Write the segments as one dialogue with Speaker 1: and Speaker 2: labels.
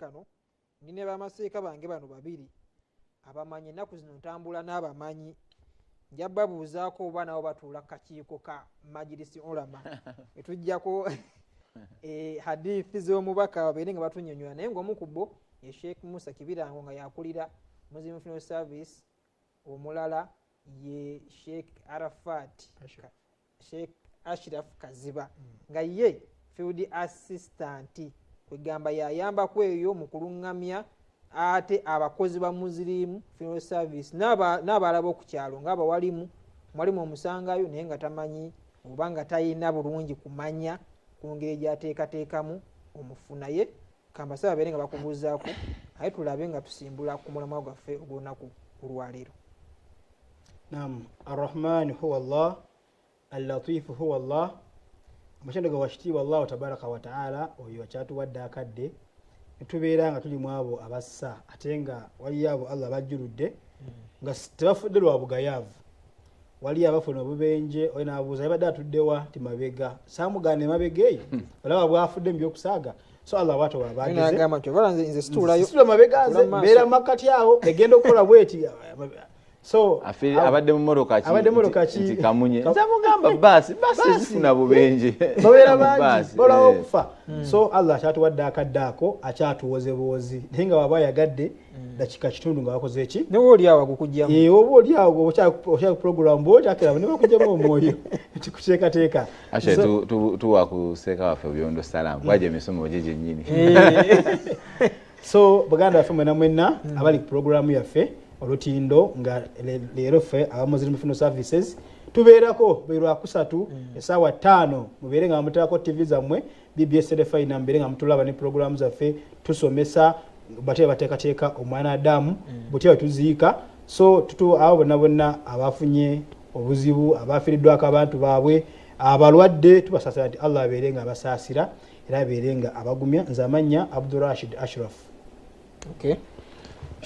Speaker 1: Kano ndi ne bamaseeka bange bano babiri abamanyi. Ennaku zino ntambula n'abamanyi. Nja babuuzaako oba nabo batuula ku kakiiko ka Majilisi Ulama etujjako hadithi z'omubaka, babeere nga batunyonyola. Naye ng'omu ku bo ye Sheikh Musa Kibirango, nga yakulira Muslim Funeral Service. Omulala ye Sheikh Arafat, Sheikh Ashraf Kaziba, nga ye field assistant, kwegamba yayambako eyo mu kuluŋŋamya ate abakozi ba Muslim Funeral Service n'abalala b'oku kyalo, ng'abawalimu mwalimu omusangayo naye nga tamanyi oba nga talina bulungi kumanya ku ngeri gyateekateekamu omufu. Naye kambasaba babeere nga bakubuuzaako, aye tulabe nga tusimbula ku mulamwa gwaffe ogw'olunaku olwaleero.
Speaker 2: Nam, Arrahman huwa Allah, Allatifu huwa Allah. Amatendo ga wakitiibwa Allahu tabaraka wataala, oyo akyatuwadde akadde netubeera nga tuli mu abo abassa, ate nga waliyo abo Allah bajjuludde nga tebafudde lwa bugayaavu. Waliyo abafuna obubenje, oyo nabuuza yabadde atuddewa ti mabega, samugaana emabega eyo olaba bwafudde mu byokusaaga. So Allah bwatyo bwabageze.
Speaker 1: Nagamba nti oba nze situulayo.
Speaker 2: Situla mabega, nze
Speaker 1: Tula mu maaso.
Speaker 2: Mbeera makkati awo, egenda okukola bweti. So
Speaker 3: Abadde mu motoka ki?
Speaker 2: Abadde mu motoka ki?
Speaker 3: Nti kamunye. Nze amugamba baasi, baasi zifuna bubenje.
Speaker 2: Babeera
Speaker 3: Mu
Speaker 2: bangi
Speaker 3: baasi,
Speaker 2: balwawo
Speaker 3: eh.
Speaker 2: okufa. So Allah akyatuwadde akadde ako, akyatuwoze buwozi, naye nga waba ayagadde dakika kitundu nga bakoze eki.
Speaker 1: Newe oli awo agukugjamu.
Speaker 2: Eh, oba oli awo okyali ku program, bwokyakera ne bakugjamu omwoyo tikuteekateeka.
Speaker 3: Actually, tuwa ku seeka waffe Byondo Salamu kwaja emisomo gye gyennyini.
Speaker 2: So baganda baffe mwena mwenna abali ku programu yaffe Olutindo, nga leero ffe aba Muslim Funeral Services tubeerako buli Lwakusatu essaawa 5. Mubeere nga muteekako TV zammwe BBS Terefayina, mubeere nga mutulaba ne programu zaffe. Tusomesa batya bateekateeka omwana Adamu, butya bwe tuziika. So tutu abo bonna bonna abafunye obuzibu, abafiiriddwako abantu baabwe, abalwadde, tubasaasira nti Allah abeere nga abasaasira era abeere nga abagumya. Nze amannya Abdurashid Ashraf.
Speaker 1: Okay.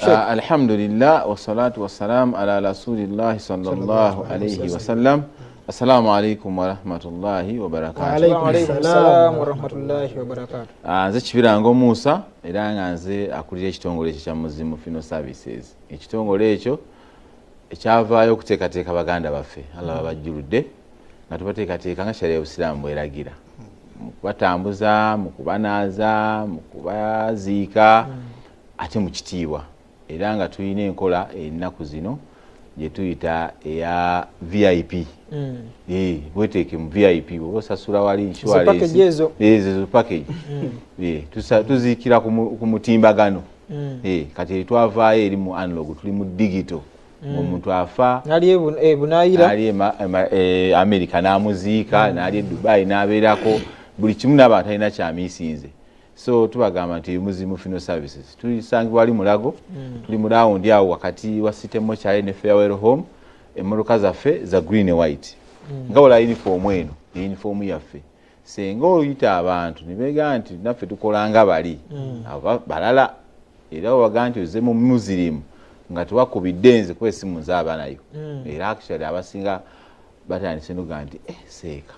Speaker 3: Ah, alhamdulillah, wassalatu wassalamu ala rasulillahi sallallahu alaihi wasallam. Assalamu alaikum warahmatullahi wabarakatuh.
Speaker 2: Wa
Speaker 1: Wa alaikum
Speaker 2: salam
Speaker 1: salam warahmatullahi wabarakatuh.
Speaker 3: Ah, nze Kibirango Musa, era nga nze akulira ekitongole ekyo kya Muslim Funeral Services, ekitongole ekyo ekyavaayo okuteekateeka baganda baffe Allah babajjuludde, nga tubateekateeka nga sharia y'obusiraamu bweragira, mu kubatambuza, mu kubanaaza, mu kubaziika, ate mu kitiibwa. Era nga tulina enkola ennaku zino gye tuyita eya VIP. Eh, bweteeke mu VIP oba osasula wali insurance.
Speaker 1: Package ezo.
Speaker 3: Ezo zo package. Eh, tuziikira ku mutimbagano. Eh, kati twavaayo eri mu analog, tuli mu digital. Omuntu afa
Speaker 1: nali ebunaayira,
Speaker 3: ali America n'amuziika, n'ali e Dubai n'abeerako buli kimu n'abantu alina kyamisinze. So tubagamba nti Muslim Funeral Services tulisangibwa ali Mulago, tuli mu rawundi awo wakati wa City Mortuary ne Farewell Home. Emmotoka zaffe za green white, nga wala uniform eno uniform yaffe. Senga oyita abantu ne begaa nti naffe tukola nga bali abo balala, era obaga nti oze mu Muslim nga tewakubidde nze, kuba esimu nzaaba nayo. Era actually abasinga batandise nogaa nti eh, seeka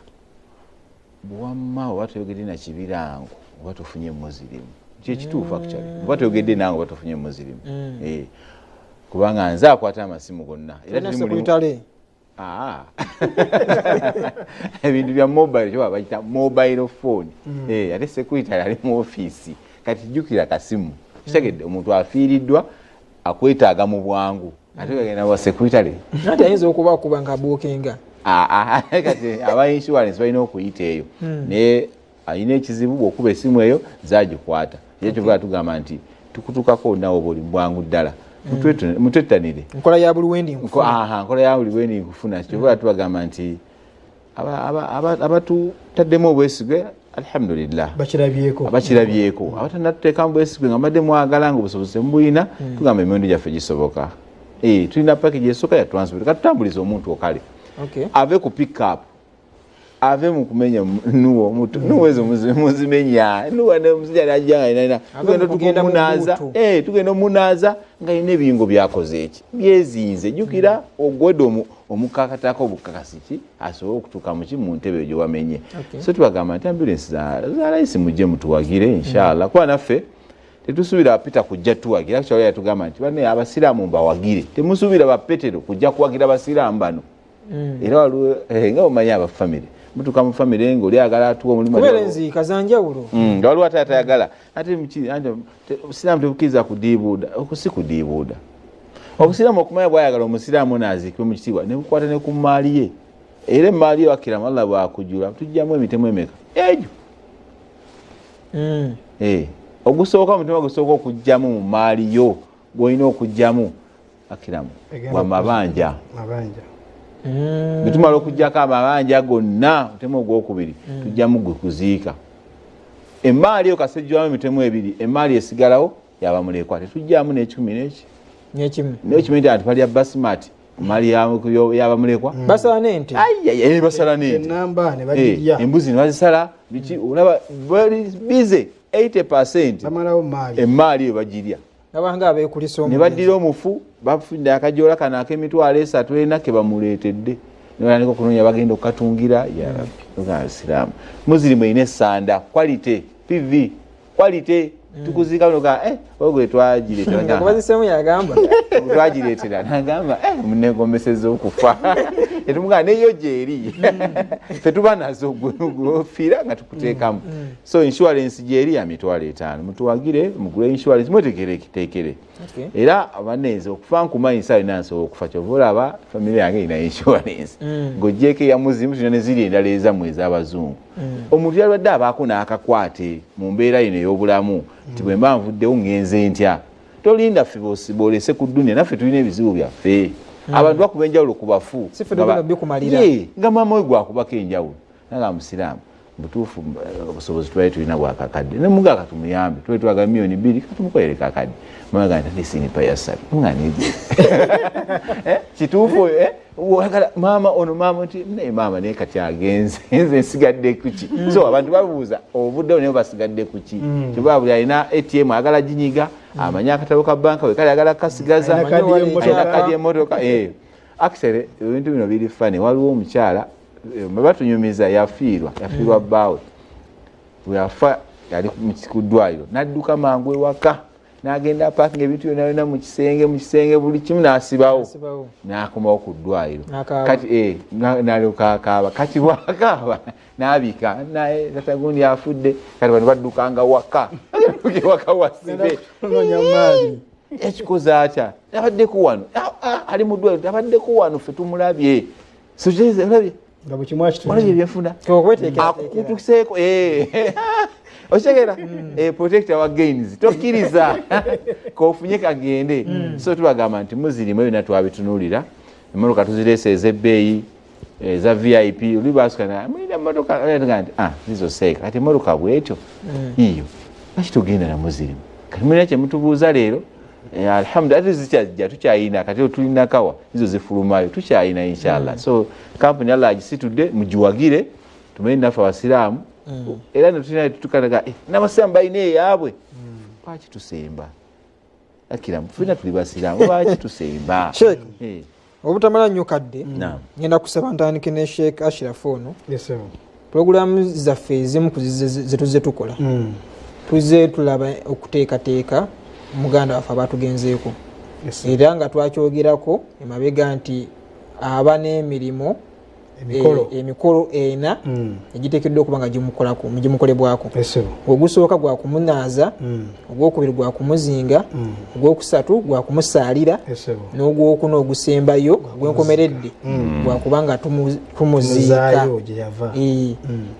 Speaker 3: bwamma oba toyogedde na Kibirango oba tofunye Muslim. Kyekituufu, actually oba toyogedde nange oba tofunye Muslim. Eh, kubanga nze akwata amasimu gonna. Era
Speaker 1: Tolina
Speaker 3: tuli mulimu-
Speaker 1: secretary.
Speaker 3: Ah. Ebintu bya mobile kyoba bayita mobile phone. Eh, ate secretary ali mu ofiisi. Kati jjukira kasimu kitegedde omuntu afiiriddwa akwetaaga mu bwangu, ate ogenda wa secretary?
Speaker 1: Anti ayinza okuba nga abuukinga.
Speaker 3: Ah, ah, kati aba insurance balina okuyita eyo, naye alina ekizibu bw'okuba esimu eyo zagikwata. Era kyova tugamba nti tukutukako nawe oba oli bwangu ddala. Mutwettanire.
Speaker 1: Nkola ya buli wendi nkufuna.
Speaker 3: Aha, nkola ya buli wendi nkufuna. Kyova tubagamba nti abatutaddemu obwesige, alhamdulillah.
Speaker 2: Bakirabyeko.
Speaker 3: Abakirabyeko, abatanatuteekamu bwesige nga mbadde mwagala nga obusobozi temubulina, tugamba emiwendo gyaffe gisoboka. Eh, tulina package esooka ya transport, katutambuliza omuntu okale ave ku pick up, ave mu kumenya nuwo nuwo ezo muzimenya nuwo ne musajja najja nga alina
Speaker 1: Ave
Speaker 3: tugenda
Speaker 1: mu kugenda mu
Speaker 3: tukumunaaza
Speaker 1: buutu.
Speaker 3: Eh, tugenda omunaaza nga alina ebiyingo byakoze eki byezinze. Jjukira ogwedde omukakatako obukakasi ki asobole okutuuka muki mu ntebe gye wamenye. So tubagamba nti ambulance za layisi, mujje mutuwagire inshallah, kuba naffe Tetusuubira bapita kujja tuwagira. Actually yatugamba nti bane abasiraamu mbawagire, temusuubira bapetero kujja kuwagira basiraamu bano. Era waliwo nga omanyi abafamire mutuuka mu famire nga oli agala atuwa omulimu,
Speaker 1: kubeera enziika zanjawulo.
Speaker 3: Nga waliwo ate atayagala, ate obusiraamu tebukkiriza kudiibuuda. Okwo si kudiibuuda. Obusiraamu okumanya bwayagala omusiraamu ono aziikibwe mu kitiibwa ne bukwata ne ku mmaali ye. Era emmaali ye wakiramu Allah bwakujula tujjamu emitemu emeka egyo? Ogusooka, omutima gusooka okugjamu mu mmaali yo gwolina okugjamu akiramu gwa mabanja. Bwe tumala okugjako amabanja gonna, omutemu ogwokubiri tujjamu gwe kuziika. Emaali eyo kasejjwamu emitemu ebiri, emaali esigalawo yaba mulekwa, tetujjamu n'ekikumi n'eki
Speaker 1: n'ekimu.
Speaker 3: N'ekimi nti balya basmati maali yabamulekwa.
Speaker 1: Basala n'ente.
Speaker 3: Basala n'ente.
Speaker 2: Enamba ne bagirya.
Speaker 3: Embuzi ne bazisala biki, olaba bali bize 80%.
Speaker 2: Bamalawo maali.
Speaker 3: Emaali eyo bagirya.
Speaker 1: Abanga abeekulisa
Speaker 3: ne
Speaker 1: omugenzi.
Speaker 3: Baddira omufu, bafudde akajoola kano ak'emitwalo esatu ena ke bamuleetedde, ne batandika okunoonya bagenda okukatungira. Ya Rabbi, siraamu muzirimu erina essanda quality, PV quality, tukuziika noga ogwe twagireetera.
Speaker 1: Nga kubazisemu yagamba.
Speaker 3: Twagireetera nagamba munegombeseza okufa, etumugamba neyo gyeri fe tuba nazo, gwofiira nga tukuteekamu. So insurance gyeri ya 50,000. Mutuwagire mugule insurance, mwetekeretekere. Era abanenze okufa nkumanyi saa yonna nsobola okufa, kyova olaba famire yange erina insurance. Ng'ogyeko eyamuzimu, tulina ne ziri endala ezammwe ez'abazungu. Omuntu yalwadde abaako n'akakwate mu mbeera yino ey'obulamu nti bwe mba nvuddewo ŋŋenze ntya. Tolinda ffe boolese ku dduniya, naffe tulina ebizibu byaffe. Abantu bakuba enjawulo ku bafu.
Speaker 1: Si ffe tugenda bikumalira.
Speaker 3: Ye, nga maama we gwakubako enjawulo naga musiraamu butuufu, obusobozi tubadde tulina bwakakadde nemuga katumuyambe, tubadde twagala 2 million, katumukolere kakadde. Mama nti sinipa yasabye nga nigwe. Kituufu, oyagala maama ono, maama nti naye maama naye kati agenze, nze nsigadde kuki? So abantu babuuza obuddewo naye basigadde kuki? Kyova buli alina ATM ayagala ginyiga, amanye akatabo ka banka we kale ayagala kasigaza.
Speaker 2: Alina kadi y'emmotoka.
Speaker 3: Alina kadi y'emmotoka. Actually ebintu bino biri funny. Waliwo omukyala bwe batunyumiza yafiirwa bbaawe. Bwe yafa yali ku ddwaliro, n'adduka mangu ewaka n'agenda apaakinga ebintu byonna byonna mu kisenge, buli kimu n'asibawo.
Speaker 1: Asibawo.
Speaker 3: N'akomawo ku ddwaliro.
Speaker 1: N'akaaba.
Speaker 3: Kati n'alyoka akaaba. Kati bwakaaba n'abika naye tata gundi afudde. Kati bano baddukanga waka waka wasibe.
Speaker 2: Kunoonya maali.
Speaker 3: Ekikoze atya? Abaddeko wano. Ah, ah, ali mu ddwaliro, abaddeko wano, ffe tumulabye. So, olabye
Speaker 2: nga buli kimu akitudde.
Speaker 3: Olabye ebyenfuna.
Speaker 1: Okweteekerateekera.
Speaker 3: Akutuseeko, okitegeera? Protect our gains, tokkiriza kofunye kagende. So tubagamba nti muzirimu ebyo byonna twabitunuulira. Emmotoka tuzireese ez'ebbeeyi eza VIP. Oli basuka mulina emmotoka nti ah, zizo seeka. Kati emmotoka bwetyo iyo lwaki tugenda na muzirimu? Kati mulina kyemutubuuza leero. Alhamdulillah, ate zikyajja, tukyayina. Kati tulina kawa izo zifulumayo, tukyayina inshallah. So kampuni Allah agisitudde, mugiwagire, tumenye naffe abasiraamu. Era netulina tutukanaga n'abasiraamu balina eyaabwe, lwaki tusemba? Akiramu ffenna tuli basiraamu, lwaki tusemba?
Speaker 1: Sheikh. Obutamala nnyo kadde,
Speaker 3: Naam.
Speaker 1: ngenda kusaba ntandike ne Sheikh Ashraf ono.
Speaker 2: Yes, sir.
Speaker 1: Pulogulaamu zaffe ezimu ku zetuze tukola, tuzze tulaba okuteekateeka muganda waffe abatugenzeeko.
Speaker 2: Yes, sir.
Speaker 1: Era nga twakyogerako emabega nti aba n'emirimu
Speaker 2: Emikolo.
Speaker 1: Emikolo ena egiteekeddwa okuba nga gimukolebwako.
Speaker 2: Yes, sir.
Speaker 1: Ogusooka gwa kumunaaza, ogwokubiri gwa kumuzinga, ogwokusatu gwa kumusaalira,
Speaker 2: Yes, sir.
Speaker 1: n'ogwokuna ogusembayo gwenkomeredde gwakubanga tumuziika.
Speaker 2: Muzaayo gye yava.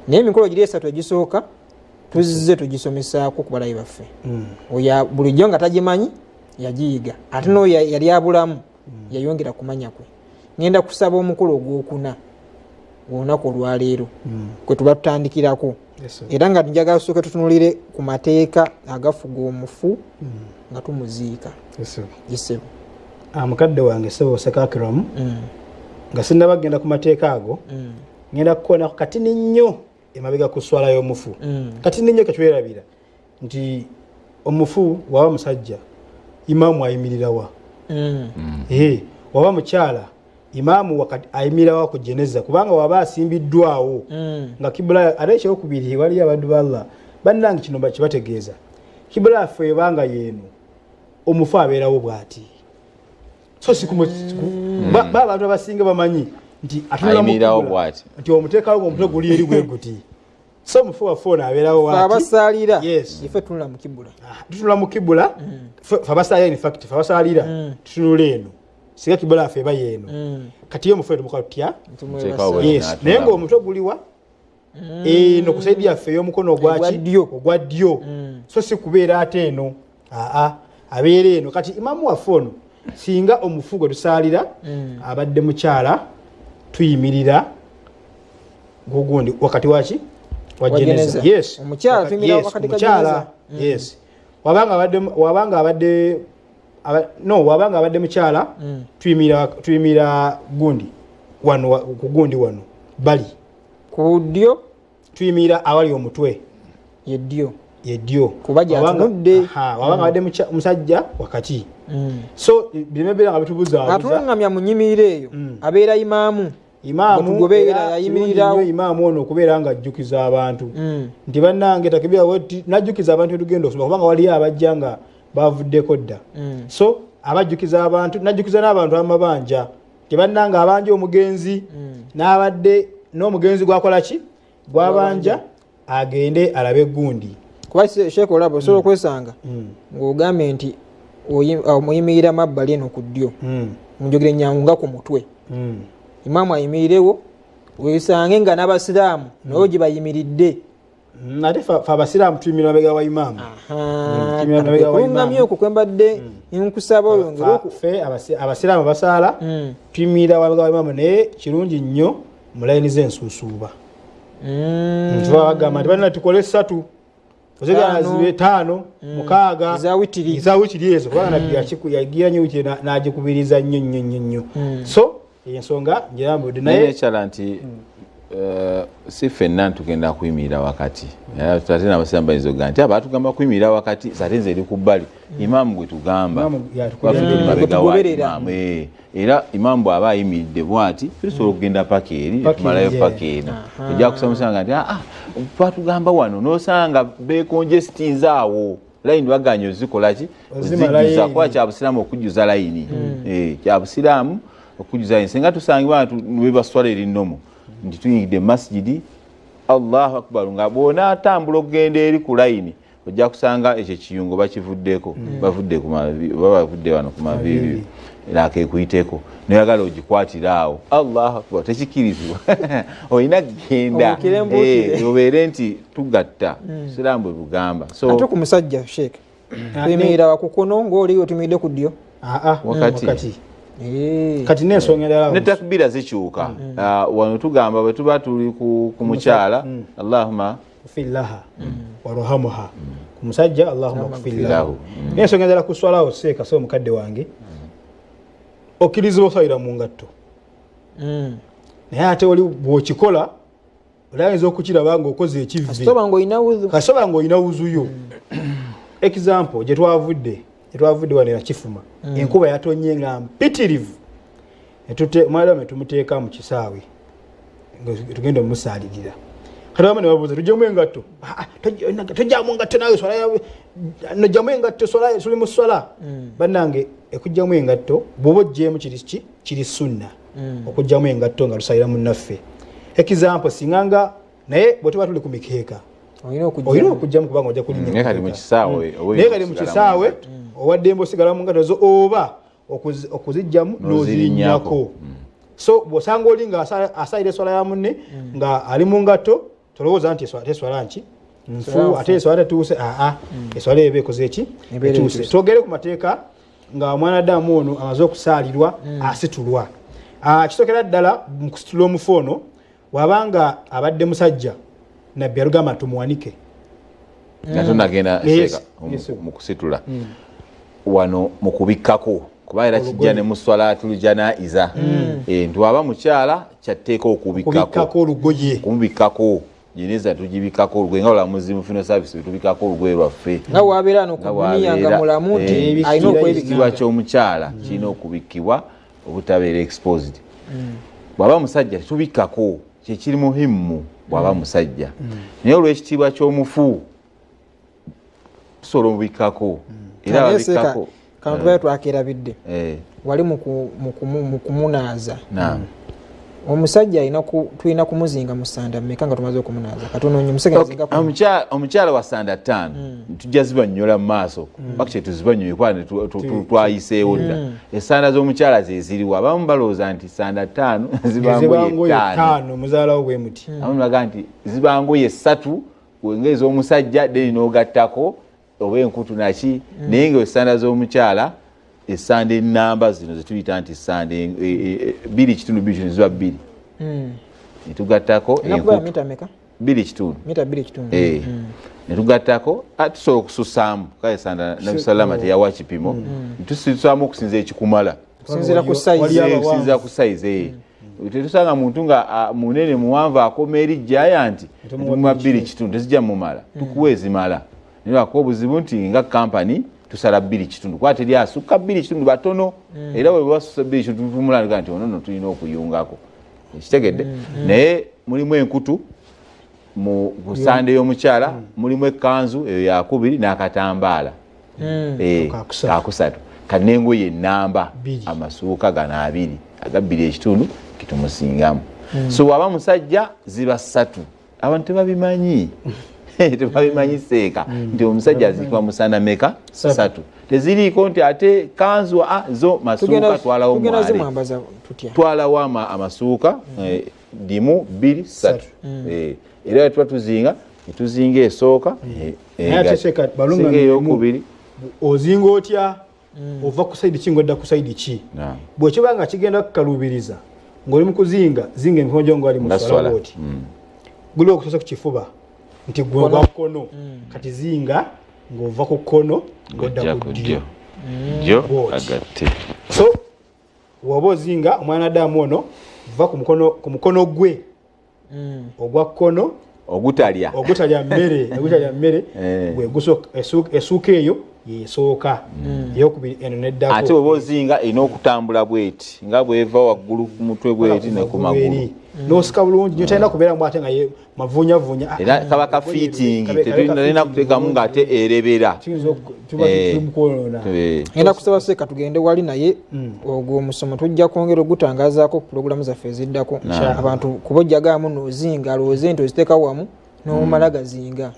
Speaker 1: Naye emikolo giri esatu egisooka tuzze tugisomesaako ku balayi baffe. Oyo bulijjo nga tagimanyi yagiyiga, ate n'oyo yali abulamu yayongera kumanya kwe. Ngenda kusaba omukolo ogwokuna olunaku olwaleero kwe tuba tutandikirako.
Speaker 2: Yes, sir.
Speaker 1: Era nga njagala tusooke tutunulire ku mateeka agafuga omufu nga tumuziika.
Speaker 2: Yes, sir.
Speaker 1: Gisebo.
Speaker 2: Ah, mukadde wange sebo Sekakiramu, nga sinnaba kugenda ku mateeka ago, ngenda kukoonako katini nnyo emabega ku swala y'omufu. Katini nnyo ketwerabira nti omufu waba musajja, imaamu ayimirirawa? Waba mukyala, imaamu wakati ayimirirawa ku jeneza? Kubanga waba asimbiddwawo nga kibula. Ate ekyokubiri, waliyo abantu ba Allah bannange, kino kibategeeza Kibula yaffe ebanga yeeno, omufu abeerawo bw'ati. So si ba abantu abasinga bamanyi nti atunula mu
Speaker 3: Ayimirirawo
Speaker 2: kibula,
Speaker 3: bw'ati.
Speaker 2: nti omuteekawo ng'omutwe guli eri bwe guti. So omufu waffe ono abeerawo
Speaker 1: Ffe
Speaker 2: bw'ati.
Speaker 1: abasaalira,
Speaker 2: Yes.
Speaker 1: ife tunula mu kibula.
Speaker 2: Ah, tutunula mu kibula. Ffe abasalira, in fact, ffe abasalira tutunula eno, singa kibula yaffe eba yeeno. Kati ye omufu tumukola tutya?
Speaker 3: Muteekawo bwe
Speaker 2: Yes.
Speaker 3: n'atunula.
Speaker 2: Naye ng'omutwe guliwa eno ku saidi yaffe ey'omukono
Speaker 1: Ogwa
Speaker 2: ogwaki?
Speaker 1: ddyo.
Speaker 2: Ogwa ddyo. So si kubeera ate eno, aa, abeera eno. Kati imamu waffe ono, singa omufu gwe tusaalira abadde mukyala, tuyimirira gugundi wakati waki? Wa
Speaker 1: Wa
Speaker 2: jeneza.
Speaker 1: jeneza.
Speaker 2: Yes.
Speaker 1: Omukyala tuyimirira
Speaker 2: yes,
Speaker 1: wakati ka
Speaker 2: omukyala.
Speaker 1: jeneza.
Speaker 2: Yes. Wabanga abadde, wabanga abadde, no, wabanga abadde mukyala, tuyimirira gundi wano, ku gundi wano bali
Speaker 1: ku ddyo,
Speaker 2: tuyimirira awali omutwe.
Speaker 1: Ye ddyo.
Speaker 2: Ye ddyo.
Speaker 1: Kuba gy'atunudde.
Speaker 2: Wabanga abadde musajja, wakati. So bireme beera nga bitubuzaabuza.
Speaker 1: Atulungamya mu nnyimirira eyo abeera imaamu.
Speaker 2: Imaamu.
Speaker 1: Bwe tugoberera
Speaker 2: Era
Speaker 1: yayimirirawo.
Speaker 2: kirungi nnyo imaamu ono okubeera nga ajjukiza abantu nti bannange takibira weti, najjukiza abantu etugenda okusoma, kubanga waliyo abajja nga bavuddeko dda. So abajjukiza abantu, najjukiza n'abantu amabanja nti bannange abanja omugenzi, n'abadde n'omugenzi gwakola ki? Gwabanja, agende alabe gundi.
Speaker 1: Kuba Sheikh olaba osobola okwesanga ng'ogambye nti omuyimirira mabbali eno ku ddyo, munjogere nyangu nga ku mutwe. Imaamu ayimirirewo, wesange nga n'abasiraamu naye gye bayimiridde.
Speaker 2: Ate fe abasiraamu tuyimirira mabega wa imaamu. Tuyimirira mabega wa imaamu.
Speaker 1: Kulungamya okwo kwe mbadde nkusaba oyongere
Speaker 2: Ffe abasiraamu abasaala tuyimirira mabega wa imaamu, naye kirungi nnyo mu layini z'ensuusuuba. Tuba bagamba nti balina tukole 3, ozigala
Speaker 1: 5.
Speaker 2: zibe 5, 6.
Speaker 1: Eza witiri.
Speaker 2: Eza witiri ezo, kubanga Nabbi yagira nnyo witiri n'agikubiriza nnyo, nnyo, nnyo, nnyo. So ensonga ngirambudde,
Speaker 3: naye
Speaker 2: naye
Speaker 3: nekyala nti, si ffenna ntugenda kuyimirira wakati. Ate n'abasiraamu bayinza okugamba nti abaatugamba kuyimirira wakati, ate nze eri ku bbali. Imaamu gwe tugamba.
Speaker 2: Imaamu yatukulembera.
Speaker 3: Baffe tuli mabega wa
Speaker 1: Gwe tugoberera.
Speaker 3: imaamu. Era imaamu bw'aba ayimiridde bw'ati, tusobola okugenda paka eri,
Speaker 2: Paka
Speaker 3: tumalayo
Speaker 2: eri,
Speaker 3: paka eno. Ojja kusamusanga nti, batugamba wano, n'osanga beekongestinze awo. Layini baganye ozikola ki?
Speaker 2: Ozimala
Speaker 3: Ozijjuza.
Speaker 2: layini.
Speaker 3: Kuba kya busiraamu okujjuza layini. Kya busiraamu okujjuza layini. Singa tusangibwa nti we baswala eri nnomo, nti tuyingidde mu masjidi, Allahu Akbar, nga bw'onaatambula okugenda eri ku layini, ojja kusanga ekyo ekiyungo bakivuddeko. Bavudde ku mavi, baba bavudde wano ku maviivi.
Speaker 2: Maviivi.
Speaker 3: Era akeekuyiteko. Noyagala ogikwatire awo. Allahu Akbar, tekikirizibwa. Olina kugenda.
Speaker 1: Obuukire mbuukire.
Speaker 3: Obeere nti tugatta. Busiraamu bwe bugamba. So,
Speaker 1: ate ku musajja, Sheikh, tuyimirira wa ku kkono ng'oli otumiridde ku ddyo?
Speaker 3: Wakati.
Speaker 2: Wakati. Kati n'ensonga endala
Speaker 3: Ne takbira zikyuka. Wano tugamba bwe tuba tuli ku mukyala, Allahumma
Speaker 2: fillaha warhamuha. Ku musajja, Allahumma
Speaker 1: Allahumma
Speaker 2: kfillahu.
Speaker 3: kfillahu.
Speaker 2: N'ensonga endala ku swala awo, Seeka, so mukadde wange, okkirizibwa okusalira mu ngatto. Naye ate oli bw'okikola, oli ayinza okukiraba ng'okoze ekivve.
Speaker 1: Kasita oba ng'olina wuzu.
Speaker 2: Kasita oba ng'olina wuzu yo. Example, gye twavudde wano yakifuma. Enkuba yatonye nga mpitirivu. Omwana ne tumuteeka mu kisaawe. Nga tugenda omusaalirira. Kati abamu ne babuuza, tuggyemu engatto? Togyamu engatto naawe, swala yawe. Nogyamu engatto, swala, tuli mu swala. Bannange, okuggyamu engatto, bw'oba oggyeemu kiri ki? Kiri sunna. Okuggyamu engatto nga tusalira munnaffe. Example, singa nga, naye bwe tuba tuli ku mikeeka,
Speaker 1: Olina okuggyamu.
Speaker 2: olina okuggyamu kubanga ojja kulinnya
Speaker 3: Naye kati mu
Speaker 2: mikeeka.
Speaker 3: kisaawe, oba
Speaker 2: Naye kati mu
Speaker 3: osigala mu
Speaker 2: kisaawe,
Speaker 3: ngatto.
Speaker 2: owaddembe osigala mu ngatto zo, oba okuziggyamu
Speaker 3: N'ozirinnyako.
Speaker 2: n'ozirinnyako. So bw'osanga oli nga asalira eswala ya munne nga ali mu ngatto, tolowooza nti eswala nki? Nfu,
Speaker 1: Eswala
Speaker 2: ate eswala tetuuse. Aa, eswala eba ekoze ki?
Speaker 1: Ebeera
Speaker 2: Etuuse.
Speaker 1: etuuse.
Speaker 2: Twogere ku mateeka nga omwana Adamu ono amaze okusaalirwa, asitulwa. Kisookera ddala mu kusitula omufu ono, bw'abanga abadde musajja, Nabbi yalugamba tumuwanike.
Speaker 3: Nga tonagenda
Speaker 2: Yes.
Speaker 3: seeka,
Speaker 2: Yes.
Speaker 3: mu kusitula. Wano mu kubikkako, kuba era kijja ne mu swalaatul janaiza. Nti bw'aba mukyala, kyatteeka okubikkako.
Speaker 2: Okubikkako olugoye.
Speaker 3: Kumubikkako. Jeneza tugibikkako olugoye, nga olamuzi mu funeral service tubikkako olugoye lwaffe.
Speaker 1: Nga bw'abeera ano ku
Speaker 3: Nga
Speaker 1: dduniya nga
Speaker 3: bw'abeera,
Speaker 1: mulamu nti alina okwebikka.
Speaker 3: Ekitiibwa ky'omukyala kirina okubikkibwa obutabeera exposed. Bw'aba musajja tetubikkako, kye kiri muhimu bw'aba musajja. Naye olw'ekitiibwa ky'omufu, Tusobola omubikkako era babikkako.
Speaker 1: Kano tubaye twakerabidde wali mu kumunaaza. Omusajja tulina kumuzinga mu sanda mmeka nga tumaze okumunaaza? Katono nnyo
Speaker 3: omusajja. Omukyala wa sanda 5 tujja zibannyola mu maaso bakye tuzibannyoye kuba twayiseewo dda. Esanda z'omukyala ze ziriwo. Abamu balowooza nti sanda 5 ziba ngoye
Speaker 2: 5, muzaalawo bwe muti.
Speaker 3: Abamu bagamba nti ziba ngoye 3 ng'ez'omusajja then n'ogattako oba enkutu naki, naye nga esanda z'omukyala esanda enamba zino zetuyita nti sanda 2.5 2.5 ziba 2 netugattako 2.5 netugattako tusobola okususaamu kale sanda Nabi Salama teyawa kipimo, tususaamu okusinza ekikumala
Speaker 1: okusinziira
Speaker 3: ku sayizi. Tetusanga muntu nga munene muwanvu akoma eri giant netumuwa 2.5 tezijja mumala, tukuwa ezimala. Naye obuzibu nti nga kampani tusala 2.5 kuba teri asukka 2.5 batono, era bwe basusa 2.5 tumulanga nti ono tulina okuyungako ekitegedde. Naye mulimu enkutu mu sande y'omukyala, mulimu ekkanzu eyo yakubiri n'akatambaala kakusatu, kati n'engoye ennamba amasuuka gano 2 aga 2.5 kitumusingamu. So waba musajja ziba 3. Abantu tebabimanyi tebabimanyi seeka nti omusajja aziikibwa musana meka 3. Teziriiko nti ate kanzu zo masuuka twalawo mwale twalawo amasuuka 1 2 3. Era tuba tuzinga netuzinga esooka eyokubiri.
Speaker 2: Ozinga otya? Ova ku saidi ki ng'odda ku saidi ki? Bwe kiba nga kigenda kukaluubiriza ng'oli mu kuzinga, zinga emikono gyo ng'oli mu swala bw'oti, guli okusoose ku kifuba nti gwe gwa kkono, kati zinga ng'ova ku kkono ng'odda ku ddyo. So bw'oba ozinga omwana Adamu ono, va ku mukono gwe ogwa kkono
Speaker 3: ogutalya
Speaker 2: ogutalya mmere gwe essuuka eyo yesooka, eyokubiri eno neddako.
Speaker 3: Ate oba ozinga erina okutambula bweti nga bweva waggulu ku mutwe bweti ne ku magulu
Speaker 2: n'osika bulungi nyo, talina kubeeramu ate nga mavunyavunya.
Speaker 3: Era kaba ka fitting, tetulina kuteekamu ng'ate erebera.
Speaker 1: Ngenda kusaba seeka tugende wali naye ogwo omusomo tujja kwongera ogutangazaako ku pulogulamu zaffe eziddako. Abantu kuba ojjagaamu nozinga alowooze nti oziteeka wamu nomala gazinga.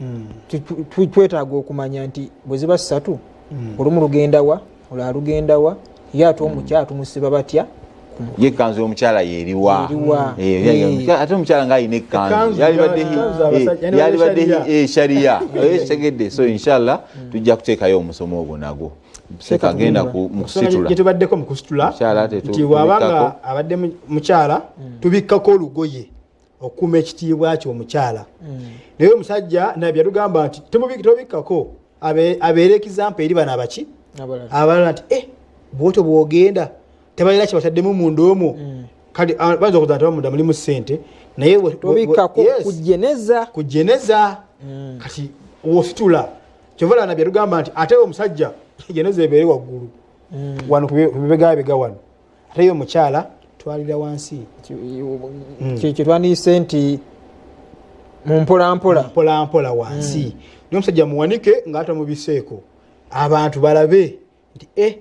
Speaker 1: Twetaaga okumanya nti bwe ziba 3 olumu lugenda wa, olala lugenda wa, ye ate omukyala tumusiba batya?
Speaker 3: Ye ekkanzu y'omukyala yeeriwa? Ate omukyala ng'alina ekkanzu yalibadde shariya ekitegedde. So inshallah tujja kuteekayo omusomo ogwo nagwo sekagenda mu kusitula
Speaker 2: gyetubaddeko mu kusitula nti bw'abanga abadde mukyala tubikkako olugoye okukuuma ekitiibwa kye omukyala. Naye omusajja Nabbi yatugamba nti tobikkako, abeere example eri bano abaki abalala nti bwotyo bwogenda tebalina kyebataddemu munda omwo. Kale bayinza okuza nti munda mulimu ssente, naye kujeneza. Kati wositula kyova Nabbi yatugamba nti ate omusajja jeneza ebeere waggulu wano ku bibegabega wano, ate ye omukyala twalira wansi.
Speaker 1: Kyetwandiyise nti mu mpolampola
Speaker 2: mpolampola wansi. Naye omusajja muwanike ng'atamubiseeko, abantu balabe nti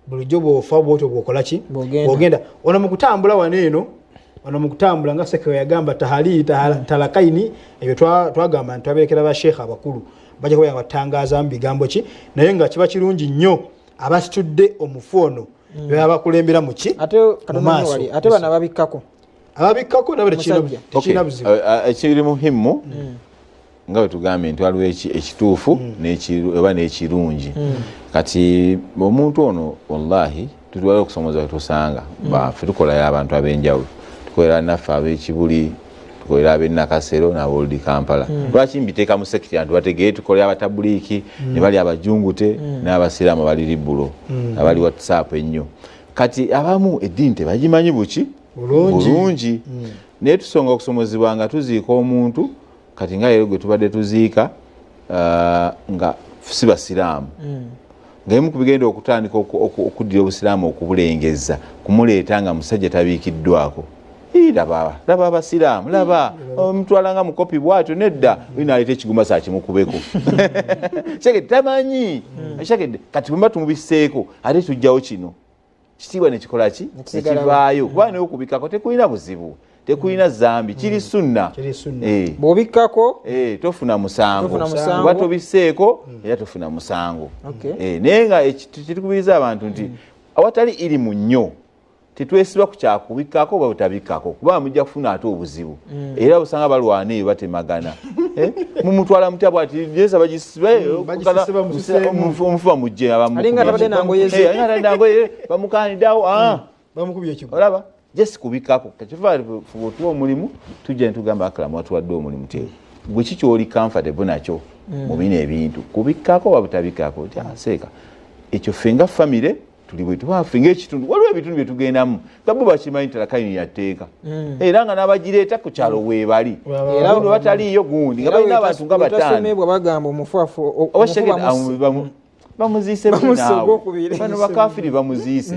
Speaker 2: bulijjo bw'ofa bwotyo bw'okola ki bw'ogenda. Ono mu kutambula wano eno, ono mu kutambula nga sekewe yagamba tahaliri talakaini, ebyo twagamba nti twaberekera basheekha abakulu bajja kubeera nga batangaaza mu bigambo ki, naye nga kiba kirungi nnyo abasitudde omufu ono baba bakulembera muki.
Speaker 1: Ate bano ababikkako
Speaker 2: ababikkako nabo tekirina buzibu.
Speaker 3: Ekiri muhimu nga bwe tugambye nti waliwo ekituufu oba n'ekirungi. Kati omuntu ono wallahi tutwala okusomooza kwetusanga ffe tukolayo abantu ab'enjawulo, tukolera naffe ab'ekibuli, tukolera ab'enakasero n'abooldi Kampala. Lwaki mbiteeka mu sekiti abantu bategeere? Tukolera abatabuliiki ne bali abajungute n'abasiraamu abali libulo abali WhatsApp ennyo. Kati abamu eddiini tebagimanyi buki bulungi, naye tusonga okusomozebwa nga tuziika omuntu. Kati nga leero gwe tubadde tuziika nga si basiraamu, nga emu ku bigenda okutandika okuddira obusiraamu okubulengeza kumuleeta nga musajja tabiikiddwako. Laba, laba abasiraamu, laba omutwala nga mukopi bwatyo, nedda, olina aleeta ekigumba saakimukubeko. Shekede tamanyi. Shekede kati bwemba tumubiseeko ate tujjawo kino kitiibwa nekikola ki, nekivaayo, kuba naye okubikako tekulina buzibu, tekulina zambi, kiri sunna.
Speaker 1: Bwobikkako
Speaker 3: tofuna musango, oba tobiseeko era tofuna musango. Naye nga kitukubiriza abantu nti awatali irimu nnyo tetwesiba ku kyakubikkako oba butabikkako, kuba mujja kufuna ate obuzibu. Era osanga balwana eyo batemagana, mumutwala mutya bwati jeneza bagisibe omufu bamugje bamukaniddeawo olaba jesi kubikkako. Kakiva fuba otuwa omulimu, tujja netugamba akalamu watuwadde omulimu te gwe kikyoli comfortable nakyo mu bino ebintu, kubikkako oba butabikkako. Seeka ekyo ffe nga famire tuli bwe tuba ffe ng'ekitundu, waliwo ebitundu bye tugendamu nga bo bakimanyi talakaini yatteeka, era nga n'abagireeta ku kyalo weebali gundi bataliiyo gundi nga balina abantu nga bataano
Speaker 1: bagamba omufu
Speaker 3: bamuziise bano bakafiri bamuziise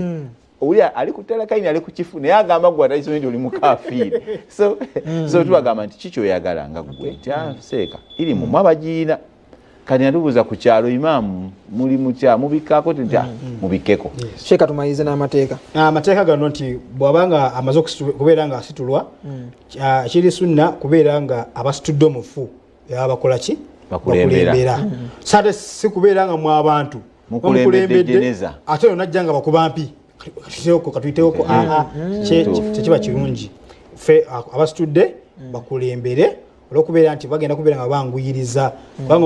Speaker 3: oli ali ku talakaini ali ku kifu naye agamba gwe atalisomye nti oli mukafiiri. So tubagamba nti kikyoyagala nga gwe nti seeka irimu mwabagiina. Kati natubuuza ku kyalo imaamu muli mutya, mubikkako nti mubikkeko.
Speaker 1: Sheeka tumalirize n'amateeka.
Speaker 2: Amateeka gano nti bw'abanga amaze kubeera nga asitulwa, kiri sunna kubeera nga abasitudde omufu abakola ki,
Speaker 3: bakulembera.
Speaker 2: Sate si kubeera nga mu abantu
Speaker 3: mukulembedde
Speaker 2: ate ono najja nga bakuba mpi katuyitewoko, kyekiba kirungi ffe abasitudde bakulembere, olwokubeera nti bagenda kubeera nga banguyiriza, kubanga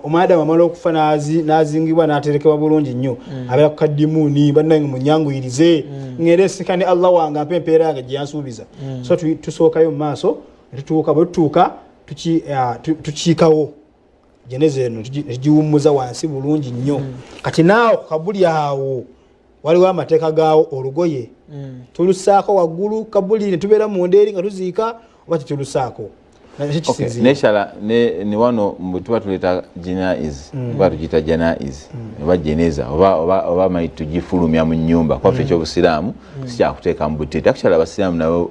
Speaker 2: omwadamu amala okufa n'azingibwa n'aterekebwa bulungi nnyo, abeera ku kaddimuuni, bannange munyanguyirize ngende nsinkane Allah wange ampe empeera yange gye yansuubiza. So tusookayo mu maaso netutuuka, bwe tutuuka tukiikawo jeneza eno netugiwummuza wansi bulungi nnyo. Kati naawo ku kabuli awo waliwo amateeka gaawo, olugoye tulusaako waggulu kabuli ne tubeera munda eri nga tuziika, oba tetulusaako?
Speaker 3: Nekyala ne wano tuba tuleeta janaiz, oba tugiyita janaiz oba jeneza oba mayi tugifulumya mu nyumba kwaffe ekyobusiraamu sikyakuteeka mu butete. Actually abasiraamu nabo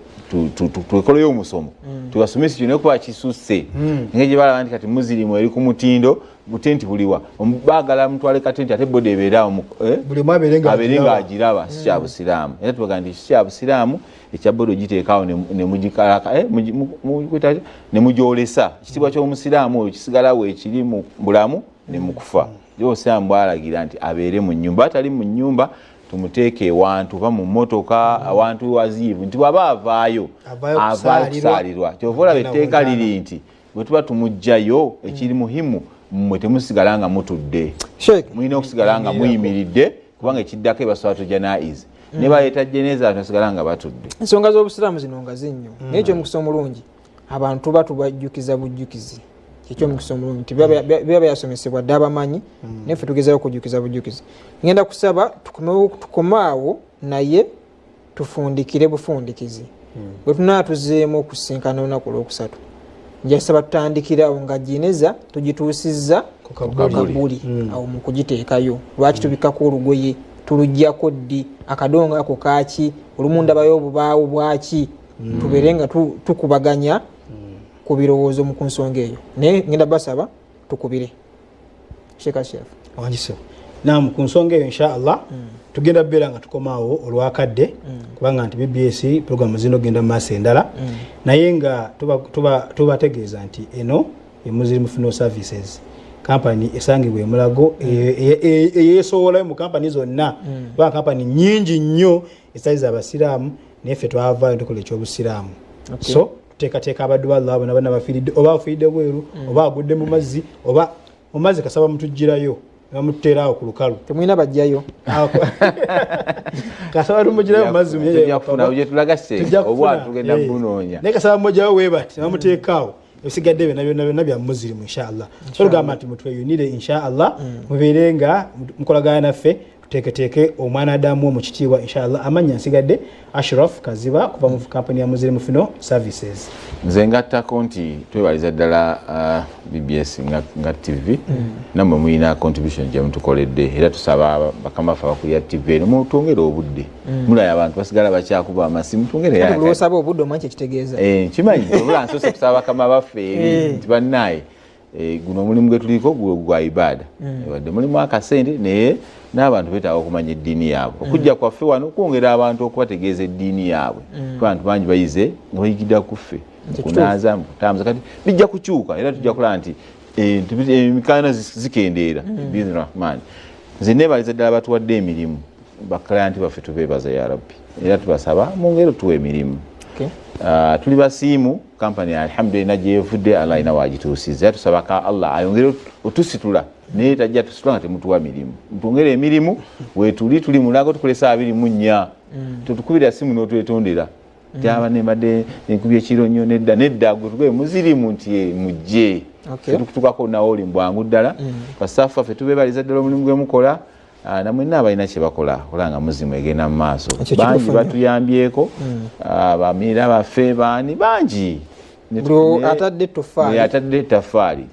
Speaker 3: tukoleyo omusomo tubasomese kino kuba kisusse engeri gye balaba nti kati muzirimu eri ku mutindo butenti buliwa baagala mutwale katenti ate boda ebeeraawo
Speaker 2: abeere
Speaker 3: ng'agiraba, si kya busiraamu. Era tubagamba nti si kya busiraamu ekya boda ogiteekaawo ne mugyolesa. Ekitiibwa ky'omusiraamu oyo kisigalawo ekiri mu bulamu ne mu kufa. Obusiraamu bwalagira nti abeere mu nnyumba, atali mu nnyumba tumuteeke ewantu oba mu mmotoka awantu waziivu nti bw'aba avaayo avaayo kusaalirwa. Kyova olaba etteeka liri nti bwe tuba tumuggyayo ekiri muhimu mmwe temusigala nga mutudde, mulina okusigala nga muyimiridde, kubanga ekiddako ebasalatu janaiz ne baleeta jeneza basigala nga batudde.
Speaker 1: Ensonga z'obusiraamu zino nga zinnyo, naye ekyomukisa omulungi abantu batubajjukiza bujjukizi. Ekyomukisa omulungi nti biba byasomesebwa dde abamanyi, naye ffe tugezayo okujjukiza bujjukizi. Ngenda kusaba tukome awo, naye tufundikire bufundikizi. Bwe tunaa tuzeemu okusinkana olunaku olwokusatu, njasaba tutandikirawo nga jeneza tugituusizza ku kabuli awo mu kugiteekayo. Lwaki tubikkako olugoye, tuluggyako ddi, akadongo ako kaaki, olumu ndabayo obubaawo bwaki, tubeere nga tukubaganya ku birowoozo mu ku nsonga eyo. Naye ngenda basaba tukubire Sheikh Ashraf.
Speaker 2: Naam, ku nsonga eyo insha Allah tugenda kubeera nga tukomaawo olwakadde, kubanga nti BBS programu zino genda mu maaso endala, naye nga tubategeeza nti eno Muslim Funeral Services kampani esangibwa emulago eyeesowolayo mu kampani zonna, kubanga kampani nyingi nnyo ezitali za basiraamu, naye ffe twavaayo tukola ekyobusiraamu. So tuteekateeka abaddu ba Allah bona bana bafiiridde, oba afiiridde bweru, oba agudde mu mazzi, oba mu mazzi kasaba mutugirayo bamututeeraawo ku lukalu.
Speaker 1: Temulina bajjayo.
Speaker 2: Kasaba tumugirayo mu mazzi, naye kasaba mugirayo webati bamuteekaawo, ebisigadde byonna byonna byonna bya muzirimu inshallah. So tugamba nti mutweyunire inshallah, mubeere nga mukolagana naffe. Tuteeketeeke omwana adamu mu kitiibwa, inshallah. Amannya nsigadde Ashraf Kaziba kuva mu kampani ya Muslim Funeral Services.
Speaker 3: Nze ngattako nti twebaliza ddala BBS nga TV. Nammwe mulina contribution gye mutukoledde, era tusaba bakama baffe abakulira TV eno mutwongere obudde. Mulaba abantu basigala bakyakuba amasimu, twongere.
Speaker 1: Buli osaba obudde omanyi kyekitegeeza.
Speaker 3: Nkimanyi, obula nsoose kusaba bakama baffe eri nti bannaye, guno omulimu gwe tuliko gwa ibaada. Wadde mulimu akasente, naye n'abantu beetaaga okumanya eddiini yaabwe. Okujja kwaffe wano kwongera abantu okubategeeza eddiini yaabwe, kuba abantu bangi bayize nga bayigira ku ffe, mukunaaza, mukutambuza. Kati bijja kukyuka era tujja kulaba nti emikaana zikendeera biizni rahman. Nze neebaliza ddala batuwadde emirimu, baclient baffe tubeebaza ya rabbi, era tubasaba mwongere otuwa emirimu. Tuli basiimu kampani, alhamdulillah, gyevudde Allah alina wagituusiza. Era tusaba ka Allah ayongere otusitula, naye tajja tusitula nga temutuwa mirimu. Mutwongere emirimu. Wetuli tuli mulago, tukola 24. Tetukubira simu n'otwetondera tyaba nembadde enkubye ekiro nnyo. Nedda, nedda, gwe tugoye muzirimu nti mujje. Tukutukako nawe oli mbwangu ddala. Basaafu baffe tubeebaliza ddala omulimu gwe mukola. Namwenna abalina kye bakola olaba nga muzimu egenda mu maaso.
Speaker 1: Ekyo
Speaker 3: Bangi
Speaker 1: kituufu nnyo.
Speaker 3: batuyambyeko, bamiira baffe baani bangi.
Speaker 1: Buli atadde ettoffaali.
Speaker 3: Atadde ettaffaali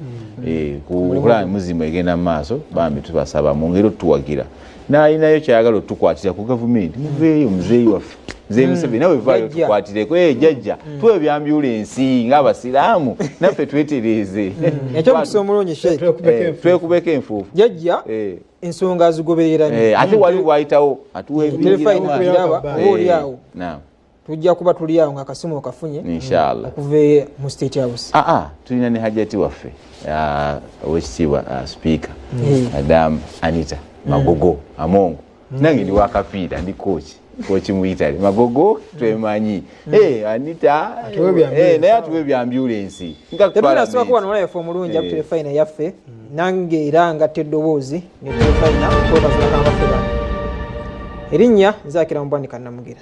Speaker 3: kulaba muzimu egenda mu maaso. Bambi tubasaba mwongere otuwagira, n'alinayo kyayagala otukwatira ku gavumenti, muveeyo. Muzeeyi waffe Muzeeyi Museveni, nawe vaayo.
Speaker 1: Jjajja.
Speaker 3: Tukwatireko. Jjajja, tuwe ebyambyulensi ng'abasiraamu naffe twetereeze.
Speaker 1: Ekyomukisa omulungi, Sheikh,
Speaker 3: Twekubeko enfuufu.
Speaker 1: Jjajja ensonga azigoberera nnyo.
Speaker 3: Ate wali wayitawo atuwa.
Speaker 1: Terefayina giraba oba oli awo.
Speaker 3: Naam.
Speaker 1: Tujja kuba tuli awo nga akasimu okafunye
Speaker 3: Inshallah.
Speaker 1: okuva mu State House.
Speaker 3: Aa, tulina ne hajati waffe, owekitiibwa Speaker Madam Anita Magogo Amongo. Nange ndi wakapiira, ndi coach mu Italy. Magogo twemanyi. Anita.
Speaker 2: Atuwe ebyambulensi.
Speaker 3: Naye atuwe ebyambulensi nga
Speaker 1: Tetunasooka kuba
Speaker 3: Parliament.
Speaker 1: nomala yaffe omulungi aku terefayina yaffe, nange era ngatta eddoboozi ne terefayina okwebaza bakama baffe bano. Erinnya nzaakira mubwanika Namugira.